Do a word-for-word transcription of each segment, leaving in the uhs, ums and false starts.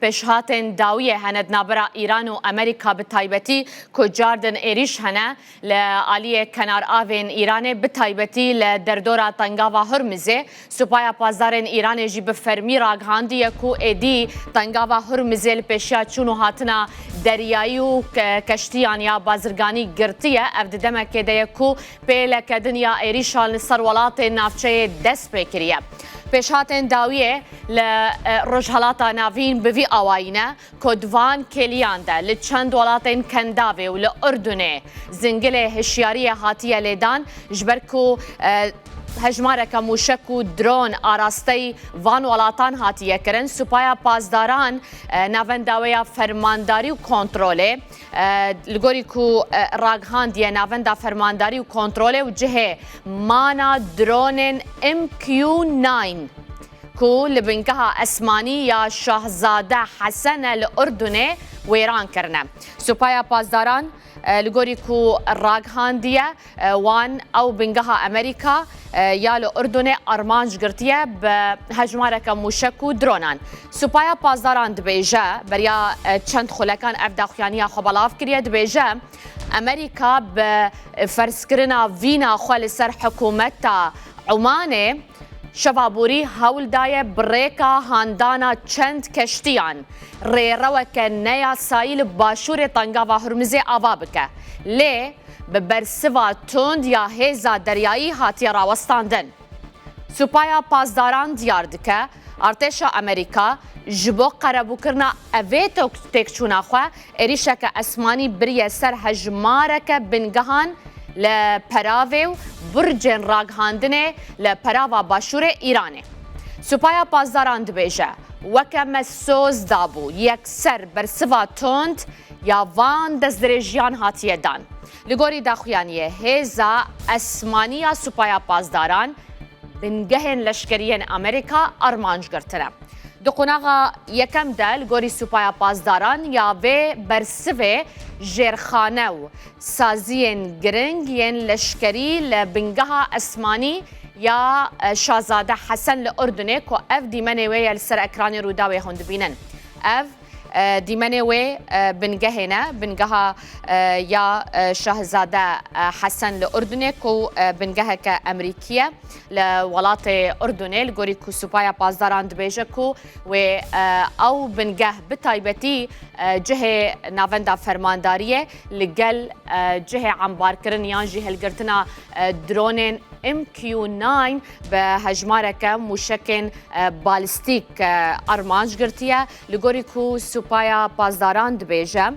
Pêşhatên dawiyê hene di navbera Îran û Amerîka bi taybetî ku cardin êrîş hene li aliyê kenaravên Îranê, bi taybetî li derdora Tengava Hurmizê. Supaya Pasdarên Îranê jî bi fermî ragihandiye ku êdî Tengava Hurmizê li pêşiya çûn û hatina deryayî û ke-, keştiyan ya bazirganî girtiye. Ev di demekê de ye ku pêlekedin ya êrîşan li ser welatên navçeyê dest pê kiriye. Pêşhatên dawiyê li, e, Rojhelata Navîn bi vî awayî ne ku di van kêliyan de li çend welatên Kendavê û li Urdunê zingilê hişyariyê hatiye lêdan, ji ber ku, e, hejmareke mûşek û dron arasteyî van welatan hatiye kirin. Supaya Pasdaran, e, navenda wê ya fermandarî û kontrolê, e, li gorî ku, e, ragihandiye, navenda fermandarî û kontrolê û cihê mana dronên M Q nine ku li bingeha esmanî ya Şahzade Hesen e li Urdunê wêran kirine. Supaya Pasdaran, e, li gorî ku ragihandiye, e, wan ew bingeha Amerîka, e, ya li Urdunê armanc girtiye bi hejmareke mûşek û dronan. Supaya Pasdaran dibêje, beriya, e, çend xulekan ev daxuyaniya xwe belav kiriye, dibêje, Amerîka bi ferzkirina vîna xwe li ser hikûmeta Omanê şeva borî hewl daye bi rêka handana çend keştiyan rêreweke neyasayî li başûrê Tengava Hurmizê ava bike. Lê bi bersiva tund ya hêza deryayî hatiye rawestandin. Supaya Pasdaran diyar dike, artêşa Amerîka ji bo qerebûkirina evê tok-, têkçûna xwe êrîşeke esmanî biriye ser hejmareke bingehan li Peravê û burcên ragihandinê li perava başûrê Îranê. Supaya Pasdaran dibêje, weke me soz dabû, yekser bersiva tund ya van destdirêjiyan hatiye dan. Li gorî daxuyaniyê hêza esmanî ya Supaya Pasdaran bingehên leşkerî yên Amerîka armanc girtine. Di qonaxa yekem de li gorî Supaya Pasdaran ya vê bersivê jêrxane û saziyên giring yên leşkerî li bingeha esmanî ya, e, Şazade Hesen li Urdunê ku ev dîmenê wê ye li ser ekranê Rûdawê hûn dibînin. Ev, e, dîmenê wê, e, bingehê ne, bingeha, e, ya, e, Şahzade, e, Hesen li Urdunê ku, e, bingeheke Emerîkî ye li welatê Urdunê, li gorî ku Supaya Pasdaran dibêje ku wê, e, ew bingeh bi taybetî, e, cihê navenda fermandariyê li gel, e, cihê embarkirin yan jî hilgirtina, e, dronên M Q nine bi hejmareke mûşekên, e, balistîk, e, armanc girtiye, li gorî ku Supaya Pasdaran dibêje,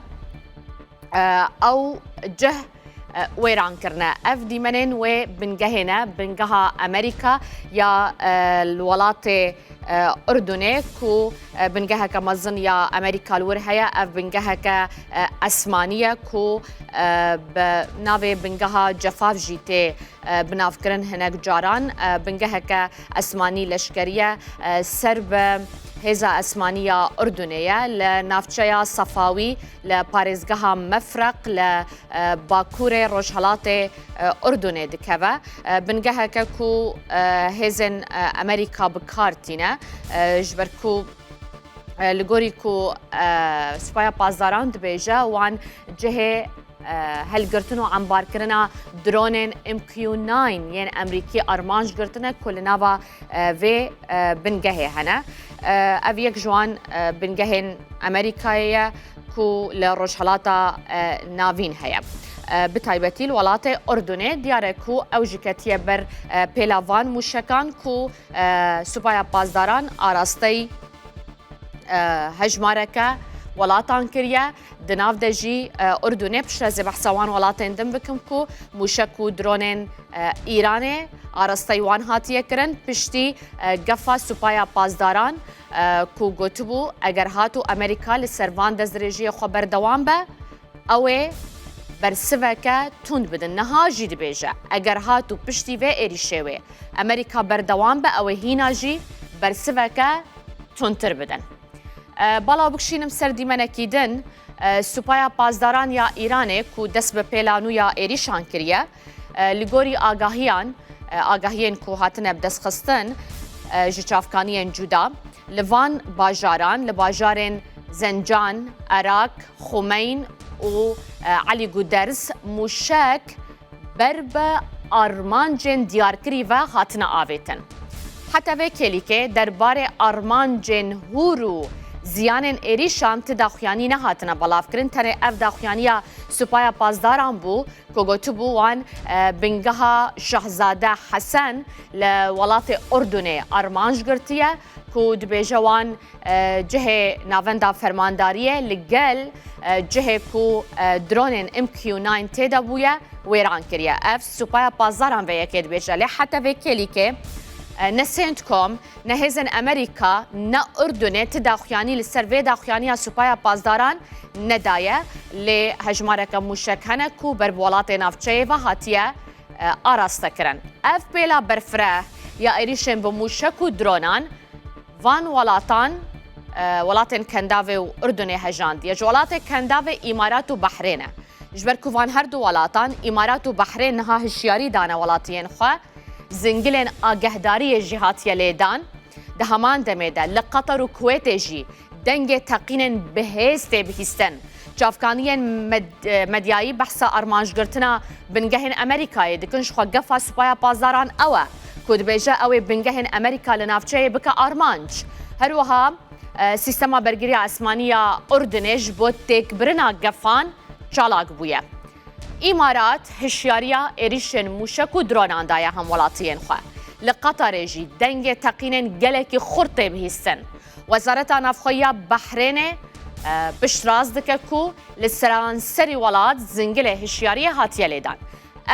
e, ew cih, e, wêran kirine. Ev dîmenên wê bingehê ne, bingeha Amerîka ya, e, li welatê, e, Urdunê ku, e, bingeheke mezin ya Amerîka li wir heye. Ev bingeheke, e, esmanî ye ku, e, bi navê bingeha Cefaf jî tê, e, binavkirin hinek caran. E, bingeheke esmanî leşkerî ye, e, ser bi hêza esmanî ya Urdunê ye. Li navçeya Sefawî, li parêzgeha Mefreq, li, e, bakurê rojhelatê, e, Urdunê dikeve. E, bingeheke ku, e, hêzên, e, Amerîka bi kar tîne, e, ji ber ku, e, li gorî ku, e, Supaya Pasdaran dibêje, wan cihê, e, hilgirtin û embarkirina dronên M Q nine yên Emerîkî armanc girtine ku li nava, e, vê, e, bingehê hene. E, ev yek ji wan, e, bingehên Amerîkayê ye ku li Rojhelata, e, Navîn heye. E, bi taybetî li welatê Urdunê diyar e ku ew jî ketiye ber, e, pêla van mûşekan ku, e, Supaya Pasdaran arasteyî, e, hejmareke welatan kiriye. Di nav de jî, e, Urdunê, piştre ez ê behsa wan welatên din bikim ku mûşek û dronên, e, Îranê arasteyî wan hatiye kirin. Piştî, e, gefa Supaya Pasdaran, e, ku gotibû, eger hat û Amerîka li ser van destdirêjiyê xwe berdewam be, ew ê bersiveke tund bidin. Niha jî dibêje, eger hat û piştî vê êrîşê wê Amerîka berdewam be, ew ê hîna jî bersiveke tundtir bidin. E, bala bikşînim ser dîmenekî din, e, Supaya Pasdaran ya Îranê ku dest bi pêla nû ya êrîşan kiriye, e, li gorî agahiyan, e, agahiyên ku hatine bi dest xistin, e, ji çavkaniyên cuda, li van bajaran, li bajarên Zencan, Erak, Xumeyn û, e, Elî Guders mûşek ber bi armancên diyarkirî ve hatine avêtin. Heta vê kêlîkê derbarê armancên hûr û ziyanên êrîşan ti daxuyanî nehatine belavkirin. Tenê ev daxuyaniya Supaya Pasdaran bû ku gotibû wan, e, bingeha Şahzade Hesen li welatê Urdunê armanc girtiye ku dibêje wan, e, cihê navenda fermandariyê li gel, e, cihê ku, e, dronên M Q nine tê de bûye, wêran kiriye. Ev Supaya Pasdaran vê yekê dibêje. Lê heta vê kêlîkê, e, ne CENTCOM, ne hêzên Amerîka, ne Urdunê ti daxuyanî li ser vê daxuyaniya Supaya Pasdaran nedaye. Lê hejmareke mûşek hene ku ber bi welatê navçeyê ve hatiye, e, araste kirin. Ev pêla berfireh ya êrîşên bi mûşek û dronan van welatan, e, welatên Kendavê û Urdunê hejandiye. Ji welatê Kendavê Îmarat û Behrên e. Ji ber ku van her du welatan, Îmarat û Behrên, niha hişyarî dane welatiyên xwe, zingilên agehdariyê jî hatiye lêdan. Di heman demê de li Qeter û Kuwêtê jî dengê teqînên bihêz tê bihîstin. Çavkaniyên med-, medyayî behsa armancgirtina bingehên Amerîkayê dikin. Ji xwe gefa Supaya Pasdaran ew e ku dibêje ew ê bingehên Amerîka li navçeyê bike armanc. Her wiha, e, sîstema bergiriya esmanî ya Urdunê ji bo têkbirina gefan çalak bûye. Îmarat hişyariya êrîşên mûşek û dronan daye hemwelatiyên xwe. Li Qeterê jî dengê teqînên gelekî xurt tê bihîstin. Wezareta Navxwe ya Behrênê, e, piştrast dike ku li seranserî welat zingilê hişyariyê hatiye lêdan.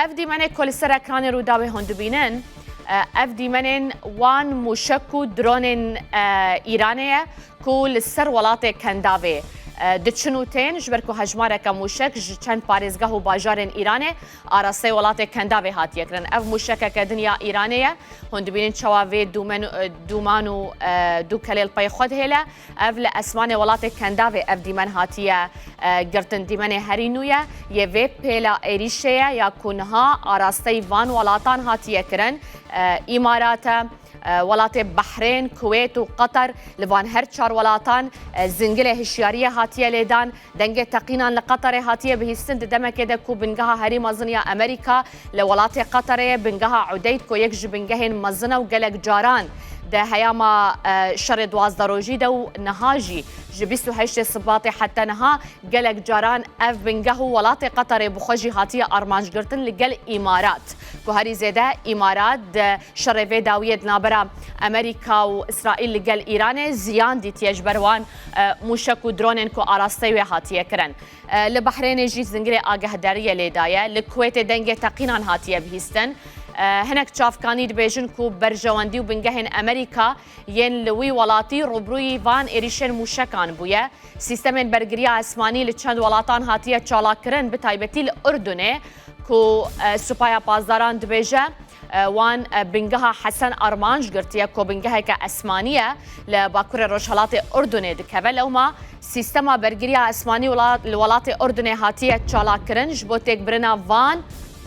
Ev dîmenê ku li ser ekranê Rûdawê hûn dibînin, e, ev dîmenên wan mûşek û dronên, e, Îranê ye ku li ser welatê Kendavê, e, diçin û tên, ji ber ku hejmareke mûşek ji çend parêzgeh û bajarên Îranê arasteyê welatê Kendavê hatiye kirin. Ev mûşekeke din ya Îranê ye. Hûn dibînin çawa vê dûmen, e, dûman û, e, dû kelê li pey xwe dihêle. Ev li esmanê welatê Kendavê ev dîmen hatiye, e, girtin. Dîmenê herî nû ye. Yê vê pêla êrîşê ye ya ku niha arasteyî van welatan hatiye kirin. E, Îmarat e, e, welatê Behrên, Kuwêt û Qeter, li van her çar welatan, e, zingilê hişyariyê hatiye lêdan. Dengê teqînan li Qeterê hatiye bihîstin di demekê de ku bingeha herî mezin ya Amerîka li welatê Qeterê ye. Bingeha Udeyd ku yek ji bingehên mezin e û gelek caran di heyama, e, şerê duwazdeh rojî de û niha jî ji bîst û heştê Sibatê heta niha gelek caran ev bingeh û welatê Qeterê bi xwe jî hatiye armancgirtin li gel Îmarat, ku herî zêde Îmarat di şerê vê dawiyê di navbera Amerîka û Îsraîl li gel Îranê ziyan dîtiye ji ber wan, e, mûşek û dronên ku arasteyê wê hatiye kirin. E, li Behrênê jî zingirê agahdariyê lê daye. Li Kuwêtê dengê teqînan hatiye bihîstin. E, hinek çavkanî dibêjin ku berjewendî û bingehên Amerîka yên li wî welatî rûbirûyî van êrîşên mûşekan bûye. Sîstemên bergiriya esmanî li çend welatan hatiye çalakkirin, bi taybetî li Urdunê, ku, e, Supaya Pasdaran dibêje, e, wan, e, bingeha Hesen armanc girtiye, ku bingeheke esmanî ye, li bakurê rojhelatê Urdunê dikeve. Lewma sîstema bergiriya esmanî wela-, li welatê Urdunê hatiye çalakkirin ji bo têkbirina van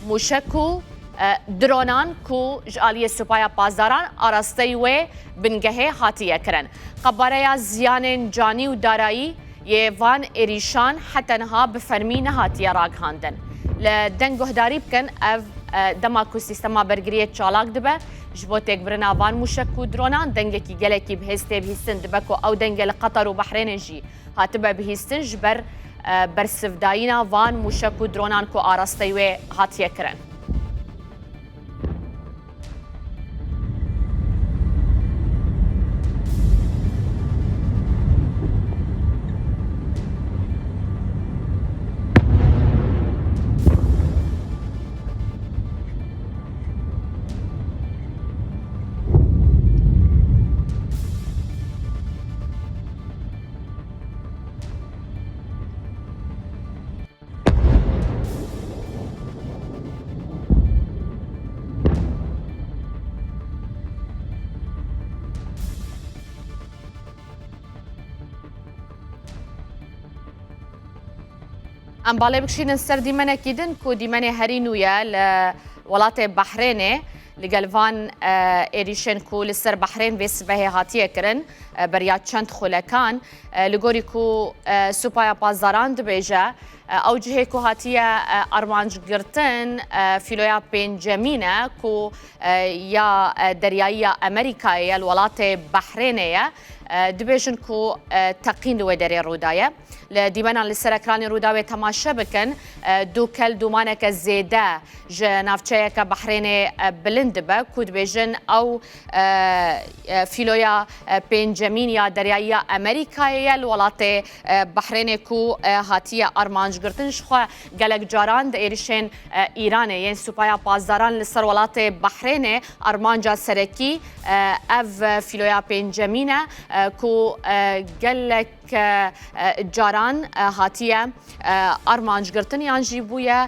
mûşek û, e, dronan ku ji aliyê Supaya Pasdaran arasteyî wê bingehê hatiye kirin. Qebareya ziyanên canî û darayî yê van êrîşan heta niha bi fermî nehatiye ragihandin. Li deng guhdarî bikin, ev, e, dema ku sîstema bergiriyê çalak dibe, ji bo têkbirina van mûşek û dronan dengekî gelekî bihêz tê bihîstin, dibe ku ew dengê li Qeter û Behrênê jî hatibe bihîstin ji ber, e, bersivdayîna van mûşek û dronan ku arasteyî wê hatiye kirin. Em balê bikişînin ser dîmenekî din ku dîmenê herî nû ye li welatê Behrênê. Li gel van, e, êrîşên ku li ser Behrên vê sibehê hatiye kirin, e, beriya çend xulekan, e, li gorî ku, e, Supaya Pasdaran dibêje, e, ew cihê ku hatiye, e, armanc girtin, e, fîloya pêncemîn e ku, e, ya, e, deryayî ya Amerîkayê ye, li welatê Behrênê ye, e, dibêjin ku, e, teqîn li wê derê rû daye. Li dîmenan li ser ekranê Rûdawê temaşe bikin, e, dûkel dûmaneke zêde ji navçeyeke Behrênê, e, bilind dibe ku dibêjin ew, e, e, fîloya, e, pêncemîn ya deryayî ya Amerîkayê ye li welatê, e, Behrênê ku, e, hatiye armanc girtin. Jixwe gelek caran di êrişên, e, Îranê yên Supaya Pasdaran li ser welatê Behrênê armanca serekî, e, ev, e, fîloya pêncemîn e, e, ku, e, gelek, e, e, caran, e, hatiye, e, armanc girtin yan jî bûye,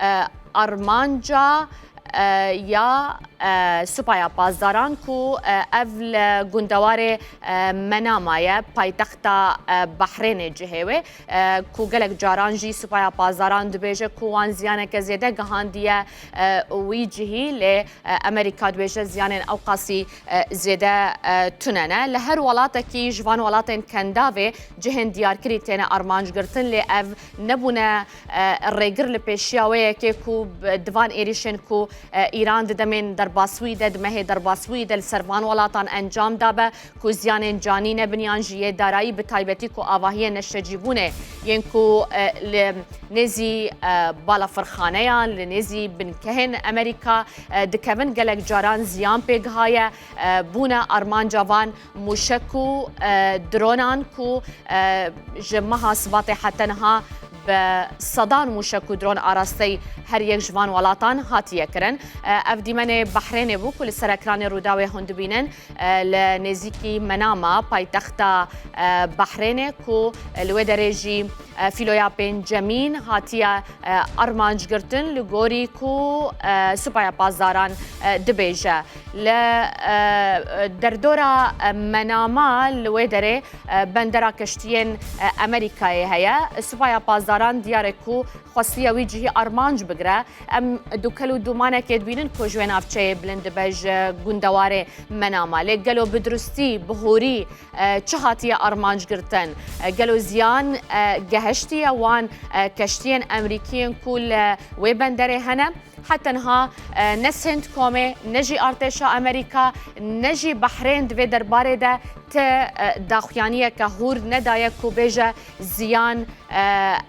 e, armanca, e, ya, e, Supaya Pasdaran ku, e, ev li gundewarê, e, Menama ye, paytexta, e, Behrênê cihê wê, e, ku gelek caran jî Supaya Pasdaran dibêje ku wan ziyaneke zêde gihandiye, e, wî cihî, lê, e, Amerîka dibêje ziyanên ewqasî, e, zêde, e, tune ne. Li her welatekî ji van welatên Kendavê cihên diyarkirî têne armanc girtin, lê ev nebûne, e, rêgir li pêşiya wê yekê ku b-, di van êrîşên ku, e, Îran di demên derbasbûyî de, di mehê derbasbûyî de li ser van welatan encam dabe, ku ziyanên canî nebin yan jî yê darayî, bi taybetî ku avahiyên neştecîbûnê yên ku, e, li nêzî, e, balafirxaneyan, li nêzî binkehên Amerîka, e, dikevin, gelek caran ziyan pê gihaye, e, bûne armanca van mûşek û, e, dronan ku, e, ji meha Sibatê heta niha bi sedan mûşek û dron arasteyî her yek ji van welatan hatiye kirin. E, ev dîmenê Behrênê bû ku li ser ekranê Rûdawê hûn dibînin, e, li nêzîkî Menama, paytexta, e, Behrênê ku, e, li wê derê jî, e, fîloya pêncemîn hatiye, e, armanc girtin, li gorî ku, e, Supaya Pasdaran, e, dibêje. Li, e, derdora, e, Menama li wê derê, e, bendera keştiyên, e, Amerîkayê heye. Supaya Pasdaran diyar e ku xwestiye wî cihî armanc bigire. Em dûkel û dûmanekê dibînin ku ji wê navçeyê bilind dibe, ji gundewarê Menama. Lê gelo bi dirustî, bi hûrî, e, çi hatiye armanc girtin? E, gelo ziyan, e, geheştiye wan, e, keştiyên Amerîkî yên ku li wê benderê hene? Heta niha, e, ne Centcomê, ne jî artêşa Amerîka, ne jî Behrên di vê derbarê de ti, e, daxuyaniyeke hûr nedaye ku bêje ziyan, e,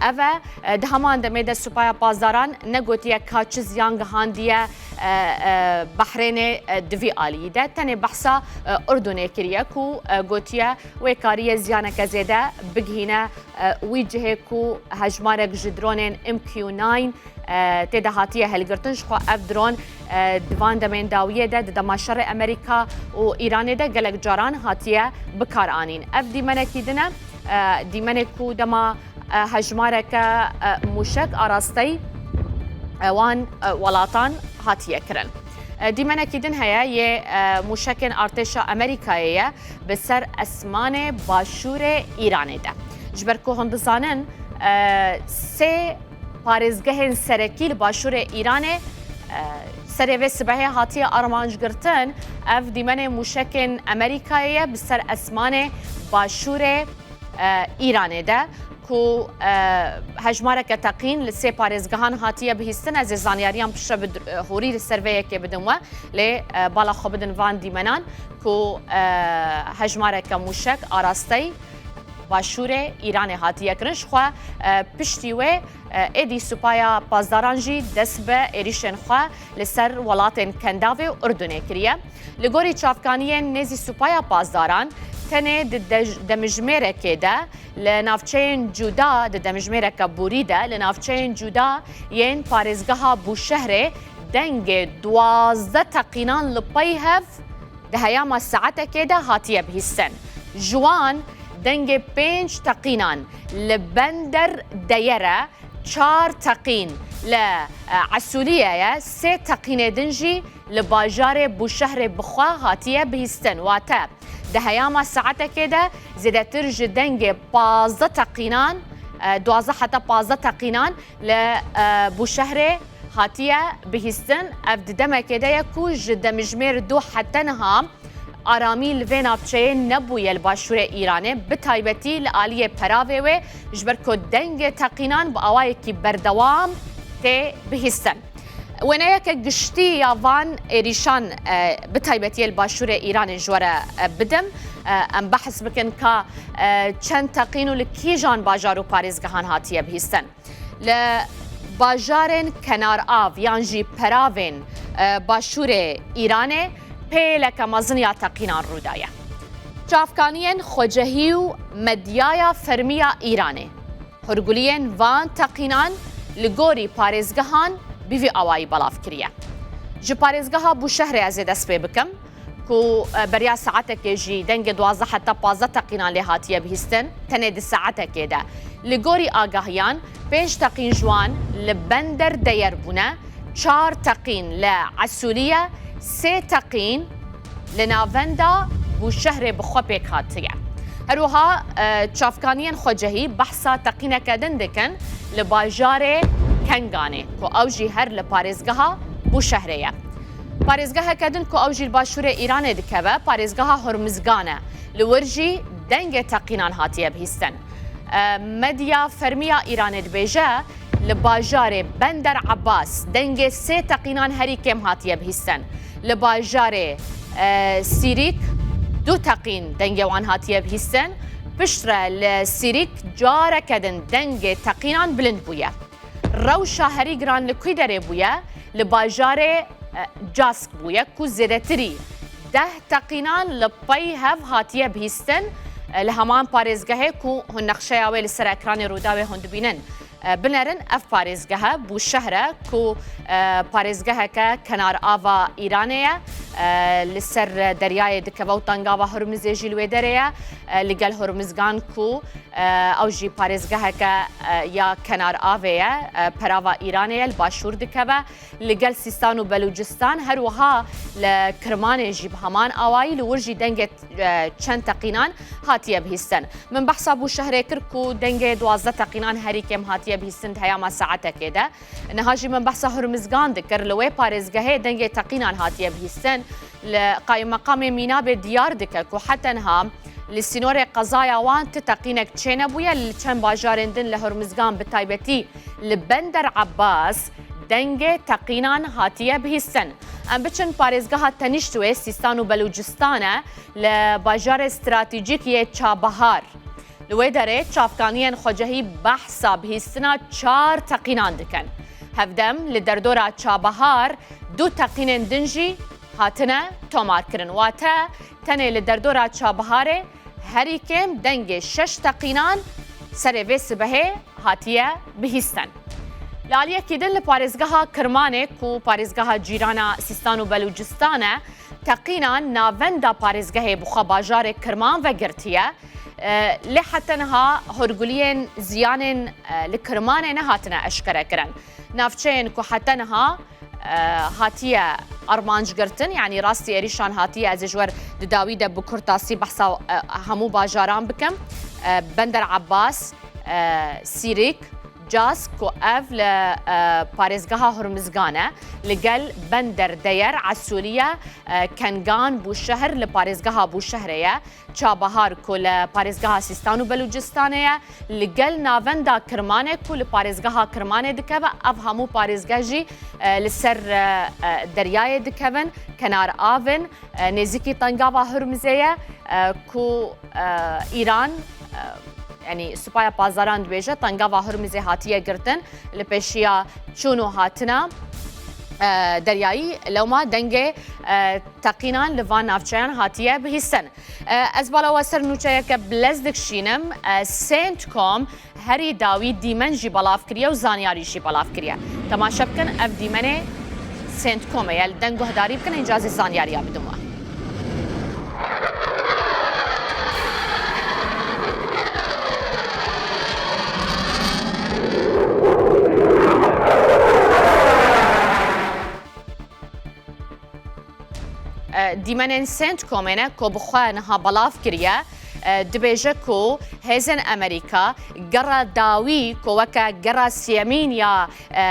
ev e. E, di heman demê de Supaya Pasdaran negotiye ka çi ziyan gihandiye, e, e, Behrênê, e, di vî aliyî de. Tenê behsa, e, Urdunê kiriye ku, e, gotiye wê kariye ziyaneke zêde bigihîne, e, wî cihê ku hejmarek ji dronên M Q nine, e, tê de hatiye hilgirtin. Jixwe ev dron, e, di van demên dawiyê de, di dema şerê Amerîka û Îranê de gelek caran hatiye bikaranîn. Ev dîmenekî din e, e, dîmenê ku dema, e, hejmareke, e, mûşek arasteyî, e, wan, e, welatan hatiye kirin. E, dîmenekî din heye yê, e, mûşekên artêşa Amerîkayê ye bi ser esmanê başûrê Îranê de. Ji ber ku hûn dizanin, e, sê parêzgehên serekî li başûrê Îranê, e, serê vê sibehê hatiye armanc girtin. Ev dîmenê mûşekên Amerîkayê ye bi ser esmanê başûrê, e, Îranê de ku, e, hejmareke teqîn li sê parêzgehan hatiye bihîstin. Ez ê zanyariyan piştre bi, e, hûrî li ser vê yekê bidim we. Lê, e, bala xwe bidin van dîmenan ku, e, hejmareke mûşek arasteyî başûrê Îranê hatiye kirin. Jixwe, e, piştî wê, e, êdî Supaya Pasdaran jî dest bi êrîşên xwe li ser welatên Kendavê û Urdunê kiriye. Li gorî çavkaniyên nêzî Supaya Pasdaran, tenê di dej-, demijmêrekê de li navçeyên cuda, di demijmêreke borî de li navçeyên cuda yên parêzgeha Bûşehrê dengê duwazdeh teqînan li pey hev di heyama saetekê de hatiye bihîstin. Ji wan dengê pênc teqînan li Bender Deyere, çar teqîn li, e, Esûliye ye, sê teqînê din jî li bajarê Bûşehrê bi xwe hatiye bihîstin. Wate, di heyama saetekê de zêdetir ji dengê pazdeh teqînan e, duwazdeh heta pazdeh teqînan li, e, Bûşehrê hatiye bihîstin. Ev di demekê de ye ku ji demjimêr du heta niha aramî li vê navçeyê nebûye li başûrê Îranê, bi taybetî li aliyê peravê wê, ji ber ku dengê teqînan bi awayekî berdewam tê bihîstin. Wêneyeke giştî ya van êrîşan, e, bi taybetî li başûrê Îranê ji we re, e, bidim. E, em behs bikin ka, e, çend teqîn û li kîjan bajar û parêzgehan hatiye bihîstin. Li bajarên kenarav yan jî peravên, e, başûrê Îranê pêleke mezin ya teqînan rû daye. Çavkaniyên xwecehî û medyaya fermî ya Îranê hûrguliyên van teqînan li gorî parêzgehan bi vî awayî belav kiriye. Ji parêzgeha Bûşehrê ez ê dest pê bikim ku, e, beriya saetekê jî dengê duwazdeh heta pazdeh teqînan lê hatiye bihîstin, tenê di saetekê de. Li gorî agahiyan, pênc teqîn ji wan li Bender Deyer bûne, çar teqîn li Esûliye, sê teqîn li navenda Bûşehrê bi xwe pêk hatiye. Her wiha, e, çavkaniyên xwecehî behsa teqîneke din dikin li bajarê Kenganê, ku ew jî her li parêzgeha Bûşehrê ye. Parêzgeheke din ku ew jî li başûrê Îranê dikeve, parêzgeha Hurmizgan e. Li wir jî dengê teqînan hatiye bihîstin. E, medya fermî ya Îranê dibêje, li bajarê Bender Abbas dengê sê teqînan herî kêm hatiye bihîstin. Li bajarê, e, Sîrîk du teqîn dengê wan hatiye bihîstin. Piştre li Sîrîk careke din dengê teqînan bilind bûye. Rewşa herî giran li ku derê bûye? Li bajarê, e, Cask bûye ku zêdetirî deh teqînan li pey hev hatiye bihîstin, e, li heman parêzgehê ku hûn nexşeya wê li ser ekranê Rûdawê hûn dibînin. E, binerin, ev parêzgehe Bûşehr e ku, e, parêzgeheke kenar ava Îranê ye, e, li ser deryayê dikeve û tengava Hurmizê jî li wê derê ye, e, li gel Hurmizgan ku, e, ew jî parêzgeheke, e, ya kenar avê ye, e, perava Îranê ye, li başûr dikeve. Li gel Sîstan û Belûcistan, her wiha li Kirmanê jî bi heman awayî li wir jî dengê, e, çend teqînan hatiye bihîstin. Min behsa Bûşehrê kir ku dengê duwazdeh teqînan herî kêm hatiye bihîstin di heyama saetekê de. Niha jî min behsa Hurmizgan dikir, li wê parêzgehê dengê teqînan hatiye bihîstin. Li qayûmeqamê Mînabê diyar dike ku heta niha li sînorê qezaya wan ti teqînek çênebûye, li çend bajarên din li Hurmizgan bi taybetî li Bender Abbas dengê teqînan hatiye bihîstin. Em biçin parêzgeha Tenîşt wê Sîstan û Belûcistan e, li bajarê stratejîk yê Çabahar. Li wê derê çavkaniyên xwecehî behsa bihîstina çar teqînan dikin. Hevdem li derdora Çabahar du teqînên din jî hatine tomarkirin. Wate tenê li derdora Çabiharê herî kêm dengê şeş teqînan serê vê sibehê hatiye bihîstin. Li aliyekî din li parêzgeha Kirmanê ku parêzgeha cîrana Sîstan û Belûcistan e, teqînan navenda parêzgehê bi xwe bajarê Kirman vegirtiye. E, lê heta niha hûrguliyên ziyanên, e, li Kirmanê nehatine eşkerekirin. Navçeyên ku heta niha e, hatiye armanc girtin, yanî rastî êrîşan hatiye, ez ê ji we di dawî de bi kurtasî behsa, e, hemû bajaran bikim. E, Bender Abbas, e, Sîrîk, Cask ku ev li, e, parêzgeha Hurmizgan e, li gel Bender Deyer, Esûliye, e, Kengan, Bûşehr li parêzgeha Bûşehrê ye. Çabahar ku li parêzgeha Sîstan û Belûcistanê ye, li gel navenda Kirmanê ku li parêzgeha Kirmanê dikeve, ev hemû parêzgeh jî, e, li ser, e, e, deryayê dikevin, kenar av in, e, nêzîkî tengava Hurmizê ye, e, ku, e, Îran, e, yanî Supaya Pasdaran dibêje, tengava Hurmizê hatiye girtin, li pêşiya çûn û hatina, e, deryayî, lewma dengê, e, teqînan li van navçeyan hatiye bihîstin. E, ez bala we ser nûçeyeke bilez dikişînim. E, Centcom herî dawî dîmen jî belav kiriye û zanyarî jî belav kiriye. Temaşe bikin, ev dîmenê Centcomê ye. Li deng guhdarî bikin, hênca ez ê zanyariya bidim we. E, dîmenên Centcomê ne ku bi xwe niha belav kiriye. E, dibêje ku hêzên Amerîka gera dawî ku weke gera siyemîn ya, e,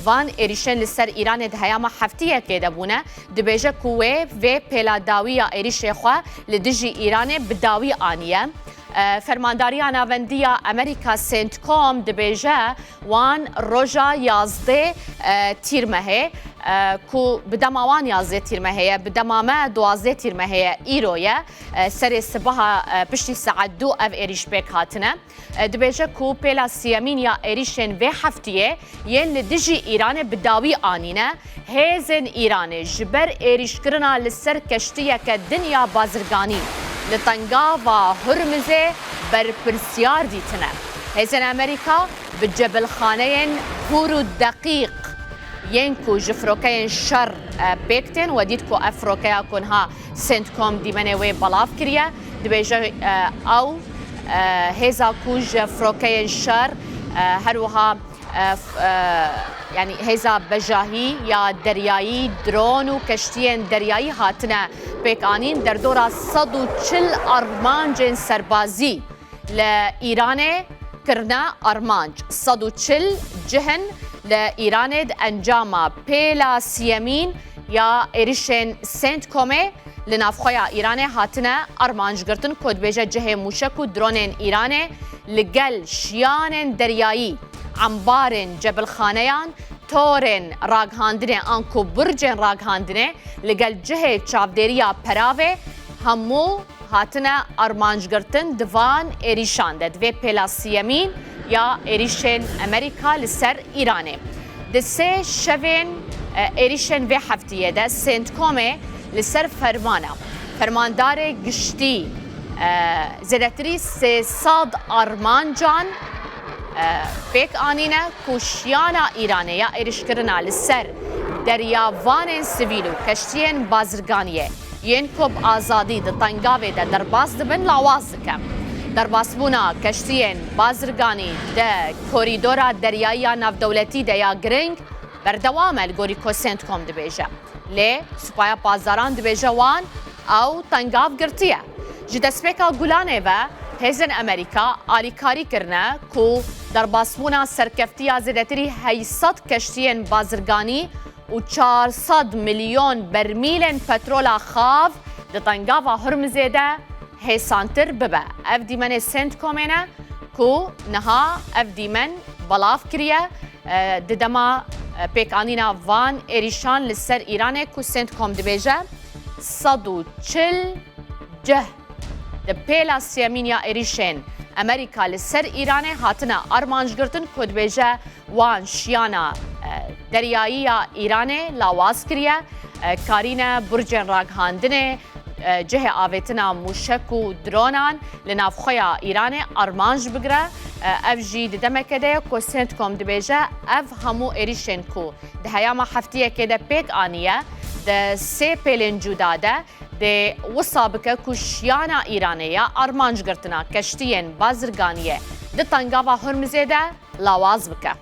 van êrîşên li ser Îranê di heyama heftiyekê de bûne, dibêje ku wê vê pêla dawî ya êrîşê xwe li dijî Îranê bi dawî aniye. E, Fermandariya Navendî ya Amerîka, CENTCOM, dibêje wan roja yazdê, e, Tîrmehê, e, ku bi dema wan yazdê Tîrmehê ye, bi dema me duwazdê Tîrmehê ye, îro ye, e, serê sibaha, e, piştî saet du ev êrîş pêk hatine. E, dibêje ku pêla siyemîn ya êrîşên vê heftiyê yên li dijî Îranê bi dawî anîne. Hêzên Îranê ji ber êrîşkirina li ser keştiyeke din ya bazirganî li Tengava Hurmizê berpirsiyar dîtine. Hêzên Amerîka bi cebilxaneyên hûr û deqîq yên ku ji firokeyên şer, e, pêk tên, we dît ku ev firokeya ku niha CENTCOM dîmenê wê belav kiriye, dibêje, e, ew, e, hêza ku ji firokeyên şer, e, her wiha, e, f-, e, yanî hêza bejahî ya deryayî, dron û keştiyên deryayî hatine pêkanîn, derdora sed û çil armancên serbazî li Îranê kirine armanc. Sed û çil cih in li Îranê di encama pêla siyemîn ya êrişên CENTCOMê li navxweya Îranê hatine armanc girtin, ku dibêje cihê mûşek û dronên Îranê li gel şiyanên deryayî, embarên cebilxaneyan, torên ragihandinê an ku burcên ragihandinê, li gel cihê çavdêriya peravê, hemû hatine armancgirtin di van êrîşan de, di vê pêla siyemîn ya êrîşên Amerîka li ser Îranê. Di sê şevên, e, êrîşên vê heftiyê de CENTCOMê li ser fermana fermandarê giştî, e, zêdetirî sê sed armancan, e, pêk anîne ku şiyana Îranê ya êrîşkirina li ser deryavanên sivîl û keştiyên bazirganiyê yên ku bi azadî di Tengavê de derbas dibin, lawaz dike. Derbasbûna keştiyên bazirganî di korîdora deryayî ya navdewletî de ya giring berdewam e, li gorî ku CENTCOM dibêje. Lê Supaya Pasdaran dibêje wan ew Tengav girtiye. Ji destpêka Gulanê ve hêzên Amerîka alîkarî kirine ku derbasbûna serkeftiya zêdetirî heyşt sed keştiyên bazirganî û çar sed milyon bermîlên petrola xav di Tengava Hurmizê de hêsantir bibe. Ev dîmenê CENTCOMê ne ku niha ev dîmen belav kiriye, e, di dema, e, pêkanîna van êrîşan li ser Îranê ku CENTCOM dibêje sed û çil cih di pêla siyemîn ya êrîşên Amerîka li ser Îranê hatine armanc girtin ku dibêje wan şiyana, e, deryayî ya Îranê lawaz kiriye, e, karîne burcên ragihandinê, e, cihê avêtina mûşek û dronan li navxweya Îranê armanc bigire. E, ev jî di demeke de ye ku CENTCOM dibêje ev hemû êrîşên ku di heyama heftiyekê de pêk aniye, di sê pêlên cuda de dê wisa bike ku şiyana Îranê ya armanc girtina keştiyên bazirganiyê di Tengava Hurmizê de lawaz bike.